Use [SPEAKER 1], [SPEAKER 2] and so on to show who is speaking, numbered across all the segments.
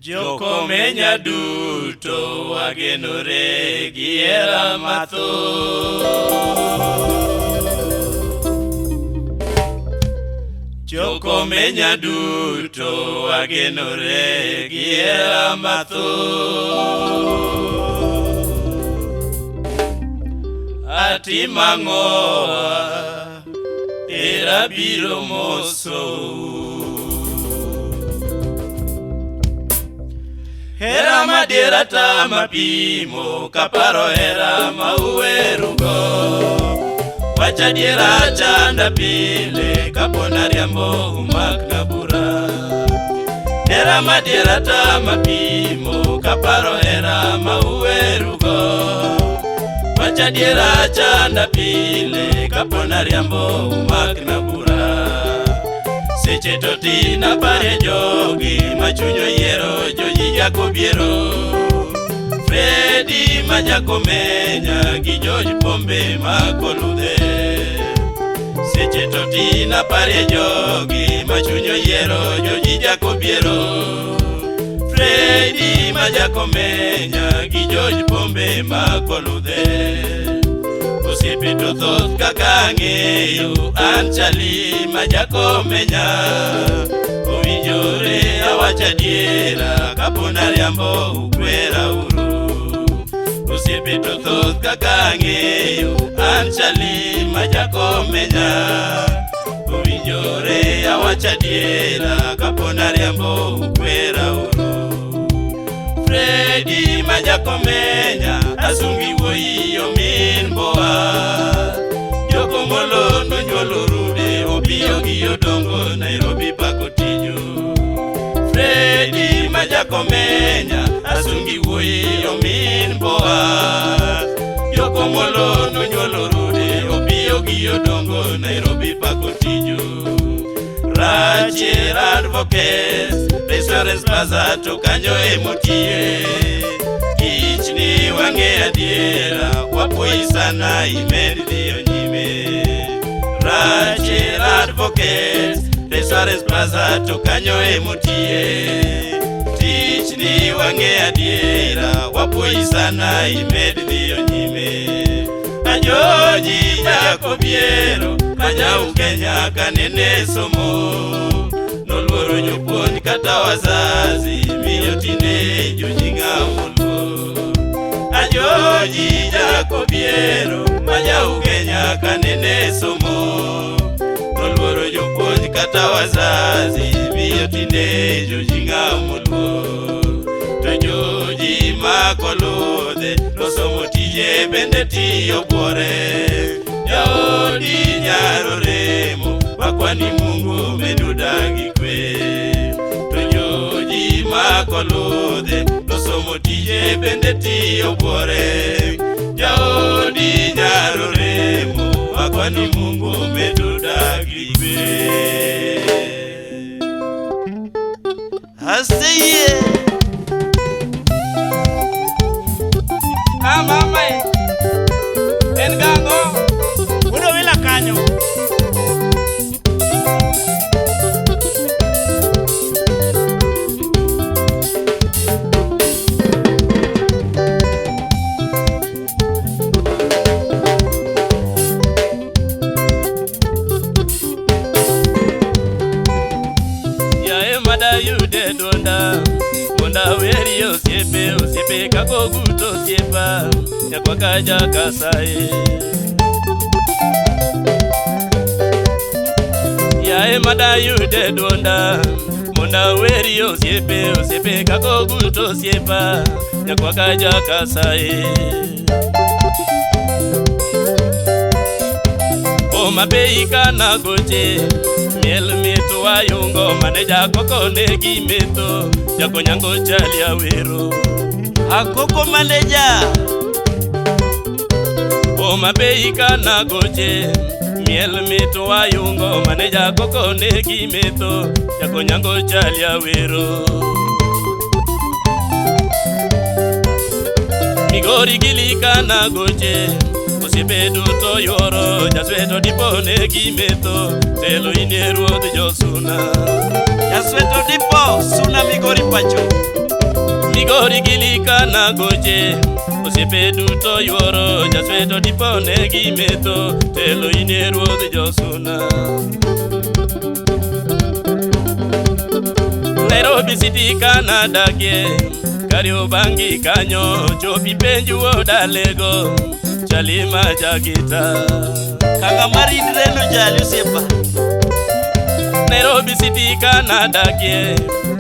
[SPEAKER 1] Jokomenya duto wagenore gi hera mathoth. Jokomenya duto wagenore gi hera mathoth. Atimang'owa, hera biro mosou. Hera madiera tama pimo kaparo hera ma uwerugo. Wach adiera chanda pile kapona riambo umakna bura. Hera madiera tama pimo kaparo hera ma uwerugo. Wach adiera chanda pile kapona riambo umakna bura. Seche to tin apare jogi ma chuny oyiero Joji Jakobiero. Fredi ma Jakomenya gi George Pombe ma Koludhe. Seche to tin apare jogi ma chuny oyiero Joji Jakobiero. Fredi ma Jakomenya gi George Pombe ma Koludhe. Osiepe to thoth kaka ang'eyo an chali ma Jakomenya. Owinjore awach adiera kapona riambo ukwera uru. Osiepe to thoth kaka ang'eyo an chali ma Jakomenya. Owinjore awach adiera kapona riambo ukwera uru. Fredi ma Jakomenya asungi wuoyi omin boa. Jokomolo nonyuolo rude obiyo gi odongo Nairobi pako tiju. Fredi ma Jakomenya asungi wuoyi omin boa. Jokomolo nonyuolo rude obiyo gi odongo Nairobi pako tiju. Rachier Advocates Restaurant Plaza to kanyo emotiye. Kichni wang'e adiera wapuoyi sana imed dhiyo nyime. Rachier Advocates Restaurant Plaza to kanyo emotiye. Tichni wang'e adiera wapuoyi sana imed dhiyo nyime. Ajoji Jakobiero Manyau Kenya kanene somo. Noluoro jopuonj kata wazazi miyo tinde joji ng'awo luor. Ajoji Jakobiero Manyau Kenya kanene somo. Noluoro jopuonj kata wazazi miyo tinde joji ng'awo luor. To joji makoludhe nosomo tije bende tiyo buore. Jaodi nyaro remo wakwani Mungu meduda gi kwe. To joji makoludhe nosomo tije bende tiyo buore. Jaodi nyaro remo wakwani Mungu meduda gi kwe.
[SPEAKER 2] Aseye.
[SPEAKER 3] Ah, mama e. En gang'o?
[SPEAKER 2] Wuod Owila kanyo.
[SPEAKER 1] Yaye madayude duonda monda weri osiepe osiepe kakogut osiepa nyakwa kaja kasaye. Yaye madayude duonda monda weri osiepe osiepe kakogut osiepa nyakwa kaja kasaye. Homa Bay kana goche miel mit wayungo mane jakoko negi metho jakonyango chali awero.
[SPEAKER 2] Akoko maneja.
[SPEAKER 1] Homa Bay kana goche miel mit wayungo mane jakoko negi metho jakonyango chali awero. Migori gili kana goche osiepe duto yuoro jasweto dipo negi metho telo inie ruodh josuna.
[SPEAKER 2] Jasweto dipo suna Migori pacho.
[SPEAKER 1] Origili kana goche osiepe duto yuoro jasweto tipone gi metho telo in ruodh josuna. Nairobi City kana dakie Kariobangi kanyo chopi penj wuod Alego Chalima Jagita.
[SPEAKER 2] Kanga maridre no jali osiepa.
[SPEAKER 1] Nairobi City kana dakie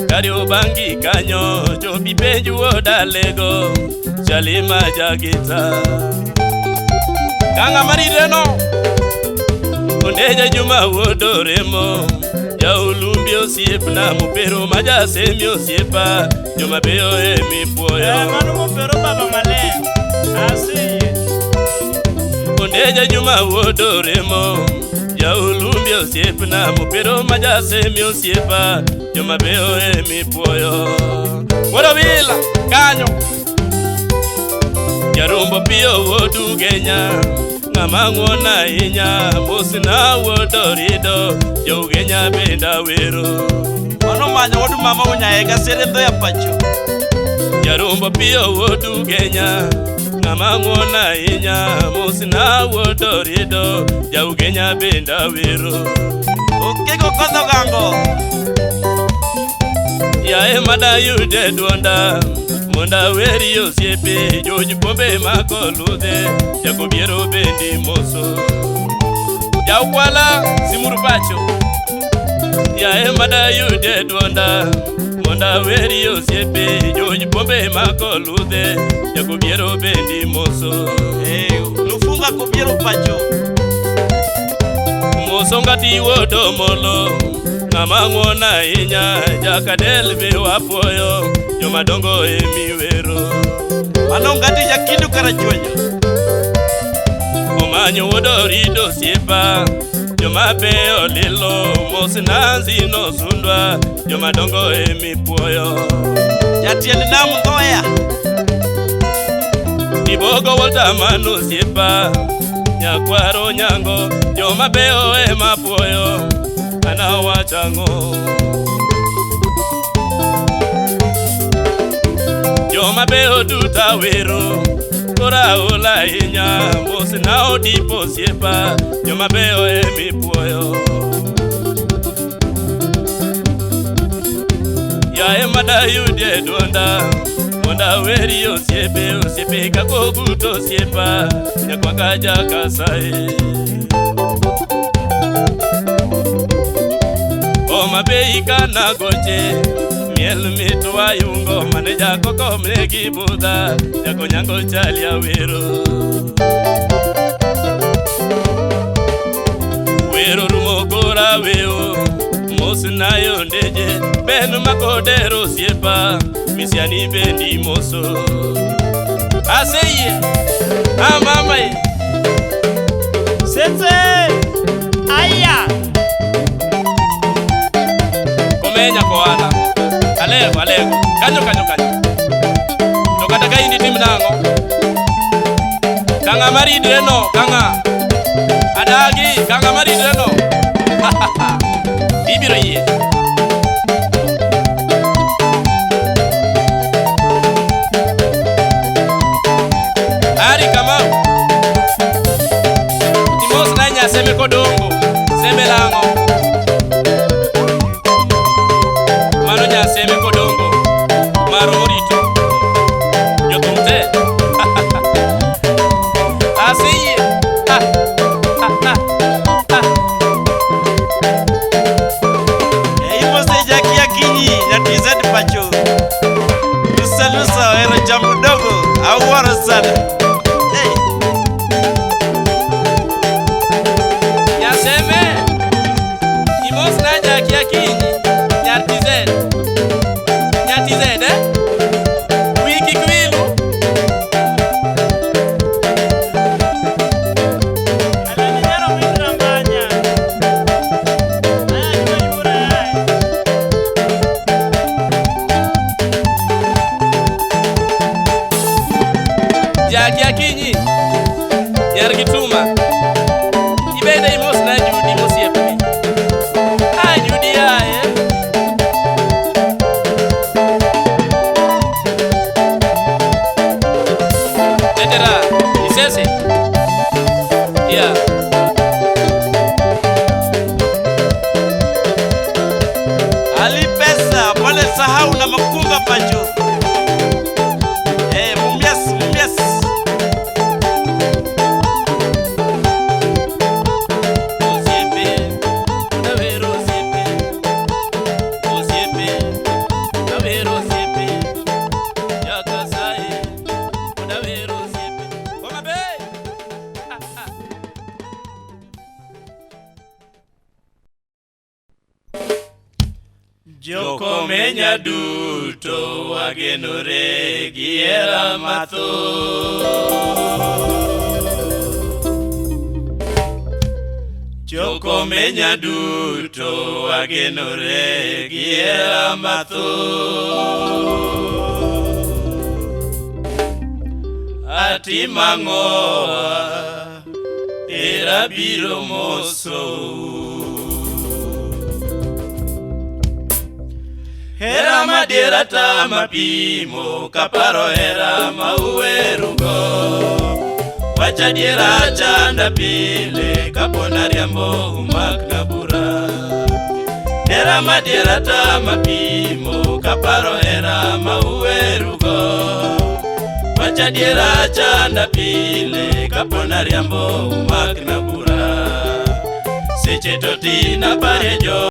[SPEAKER 1] Kariobangi kanyo chopi penj wuod Alego Chalima Jagita.
[SPEAKER 3] Kanga maridre no.
[SPEAKER 1] Ondeja Juma wuod Oremo Jaulumbi osiepna mupero majasemi osiepa joma beyo emipuoyo.
[SPEAKER 2] Mano mopero baba maler. Aseyie.
[SPEAKER 1] Ondeja Juma wuod Oremo Jaulumbi osiepna mupero majasemi osiepa joma beyo emipuoyo.
[SPEAKER 3] Wuod Obila kanyo.
[SPEAKER 1] Jarumbo piyo wuod Ugenya ng'ama ng'won ahinya mosna wuod Orido jo Ugenya bende awero.
[SPEAKER 2] Mano manyo wuod mama Unyaega sere dhoya pacho.
[SPEAKER 1] Jarumbo piyo wuod Ugenya ng'ama ng'won ahinya mosna wuod Orido ja Ugenya bende awero.
[SPEAKER 2] Okego kodho gango.
[SPEAKER 1] Yaye madayude duonda mondo aweri osiepe George Pombe mako ludhe Jakobiero bendi moso.
[SPEAKER 3] Jaukwala simuru pacho.
[SPEAKER 1] Yaye madayude duonda mondo aweri osiepe George Pombe mako ludhe Jakobiero bendi moso.
[SPEAKER 2] Lufunga kobiero pacho.
[SPEAKER 1] Moso ngati wuod Omolo ng'ama ng'won ahinya Jakadel be wapuoyo jomadongo emiwero.
[SPEAKER 2] Mano ngati jakindu Karachuonyo.
[SPEAKER 1] Omanyo wuod Orido osiepa joma beyo lilo mos Nancy nosundwa jomadongo emipuoyo.
[SPEAKER 2] Jatiend nam dhoya.
[SPEAKER 1] Ibogo Walter mano osiepa nyakwaro nyango joma beyo ema puoyo anawachang'o. Joma beyo duto awero koro aol ahinya mosna Odipo osiepa joma beyo emipuoyo. Yaye madayudie duonda mondo aweri osiepe osiepe kakogut osiepa nyakwaka Jakasaye. Homa Bay kana goche miel mit wayungo mane jakoko mnegi budha jakonyango chali awero. Wero rumo kora weo mosnayo ndeje ben makodero osiepa misiani bendi moso.
[SPEAKER 3] Aseyie. Amama ye.
[SPEAKER 2] Sese. Aya.
[SPEAKER 3] Komenya koala. Alego alego. Kanyo kanyo kanyo. To kata ka in itim nang'o? Kanga maridre no, kanga. Adagi, kanga maridre no. Ibiro yie. Ari Kamau. Imos na nyaseme kodongo. Seme lang'o. Mano nyaseme kodongo. Maro morito. Jothum te. Aseyie. Ah. Ah, ah. Ah.
[SPEAKER 2] Imose Jackie Akinyi na TZ pacho. Lusa lusa ohero chamo dogo awuoro sana. Hey.
[SPEAKER 3] Nyaseme. Imos na Jackie Akinyi. Nyar TZ. Nyar TZ eh? Wiki kwilu.
[SPEAKER 2] Mombasa, pale sahau na Makunga pacho. Mumias, Mumias.
[SPEAKER 3] Osiepe, nawero osiepe. Osiepe, nawero osiepe. Jakasae, nawero osiepe.
[SPEAKER 2] Homa Bay.
[SPEAKER 1] Jokomenya duto wagenore gi hera mathoth. Jokomenya duto wagenore gi hera mathoth. Atimang'owa, hera biro mosou. Hera madiera tama pimo kaparo hera mauwerugo. Wach adiera chanda pile kapona riambo umak na bura. Hera madiera tama pimo kaparo hera mauwerugo. Wach adiera chanda pile kapona riambo umak na bura. Seche to tin apare jo